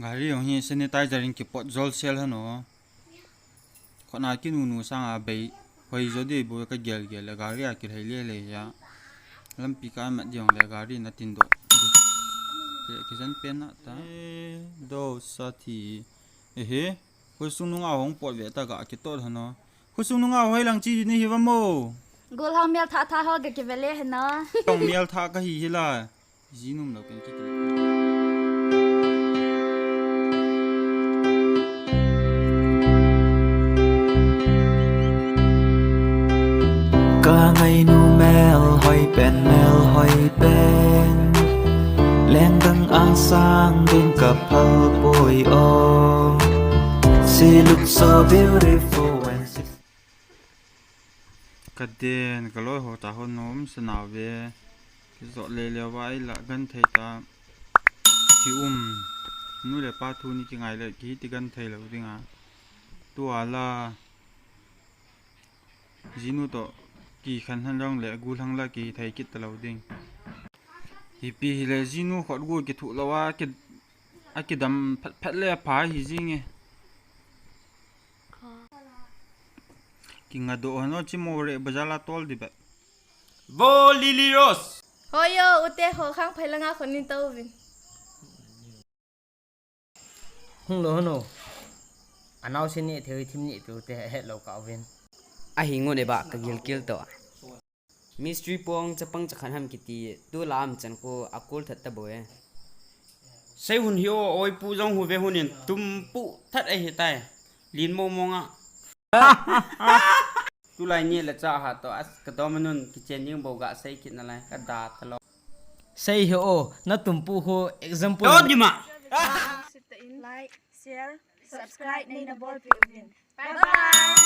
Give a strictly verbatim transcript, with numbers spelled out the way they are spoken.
Gari jong hi sanitizer in kipot jol sel hano. Khona kinunu sanga bei hoi jo dei bou ka gel gel le gari a kilhei le le ya. Lampi ka mat jong le gari na tin do. Ke kijan pen na ta. Eh, do sa thi. Ehe. Khosung nunga hung pot ve ta ga kitot hano. Khosung nunga hoi lang chi ni hi va mo. Gol hang mel tha tha ho ga kivele hano. Tong mel tha ka hi hi la. Jinum lo pen kikile. Ka ngainu mel hoi pen, mel hoi pen. Lengdang angsang ding ka phal poi o. She looks so beautiful when she Ka den, ka loi ho ta ho nom sa nau ve. Kijot le le va i la gan thei ta. Ki um. Nu le pa thu ni ki ngai le ki ti gan thei lo ding a. Tu a la. Jinu to ki khan han rong le gu lang la ki thei kit ta lo ding. Hi pi hi le jinu khot gu ki thu lo a ki, a ki dam phat phat le a pa hi jing e. Ki nga do hano chi mo re bazar la tol di ba. Vo Lily Rose. Hoyo, ute ho khang phai langa khon ni to vin. Hung lo hano. Anau se ni theu thim ni pe ute he lo ka vin. A hi ngo ne ba ka gil kil to. Mystery pong chapang chakhat ham kiti, tu lam chan ko a kul that ta bo e. Sei hun hi o, oi pu jong hu ve hun in tum pu that a hi tai. Lin mo mo nga. Tu lai ni la cha ha to as ka do manun ki chen ning bo ga sei kit na lai ka da ta lo. Sei hi o, na tum pu hu example. To di ma. Like, share, subscribe nei na bol pi uvin. Bye bye.